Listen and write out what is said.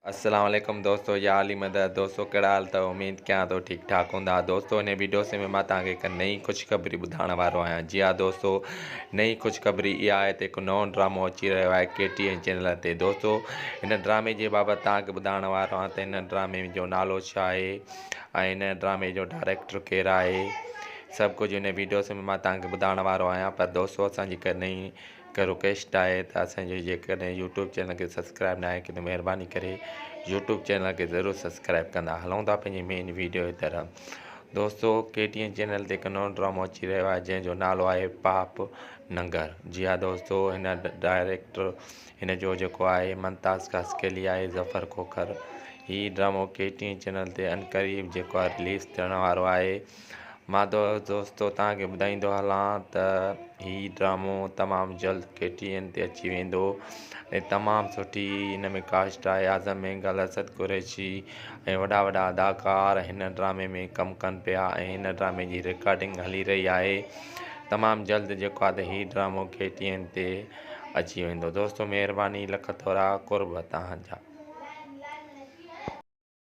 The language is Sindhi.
السلام عليڪم دوستو يا علي مدد دوستو ڪهڙا حال اٿو اميد ڪيان ٿو ٺيڪ ٺاڪ هوندا دوستو هن ويڊيو ۾ مان توهان کي هڪ نئين خوشخبري ٻڌائڻ وارو آهيان جي ها دوستو نئين خوشخبري اها آهي ته هڪ نئون ڊرامو اچي رهيو آهي ڪي ٽي اين چينل تي دوستو هن ڊرامي جي بابت توهان کي ٻڌائڻ وارو آهيان ته هن ڊرامي جو نالو ڇا آهي ۽ هن ڊرامي جو ڊائريڪٽر ڪير آهي سڀ ڪجهه هن ويڊيو ۾ مان توهان کي ٻڌائڻ وارو آهيان پر دوستو اسان جي هڪ نئين هڪ رڪويسٽ آهي ته اسان جي جيڪڏهن يوٽيوب چينل کي سبسڪرائب ناهي ڪيو ته مهرباني ڪري يوٽيوب چينل کي ضرور سبسڪرائب ڪندا هلون ٿا پنهنجي مين ويڊيو جي طرف دوستو ڪي ٽي اين چينل تي هڪ نئون ڊرامو اچي رهيو آهي جنهن جو نالو آهي پاپ ننگر جي ها دوستو هن ڊائريڪٽر هن جو جيڪو آهي ممتاز خاصخيلي آهي ظفر کوکر هي ڊرامو ڪي ٽي اين چينل تي عنقريب جيڪو آهي رليز ٿيڻ وارو آهي مان دوستو توهان کي ٻڌائيندو هلان ته هي ڊرامو تمام جلد ڪي ٽي اين تي اچي ويندو ۽ تمام سٺي هن ۾ ڪاسٽ آهي اعظم مينگل اسد قريشي ۽ وڏا وڏا اداڪار هن ڊرامي ۾ ڪم ڪن پيا ۽ هن ڊرامي جي رڪارڊنگ هلي رهي آهي تمام جلد جيڪو آهي هي ڊرامو ڪي ٽي اين تي اچي ويندو دوستو مهرباني لک ٿورا قرب توهان جا.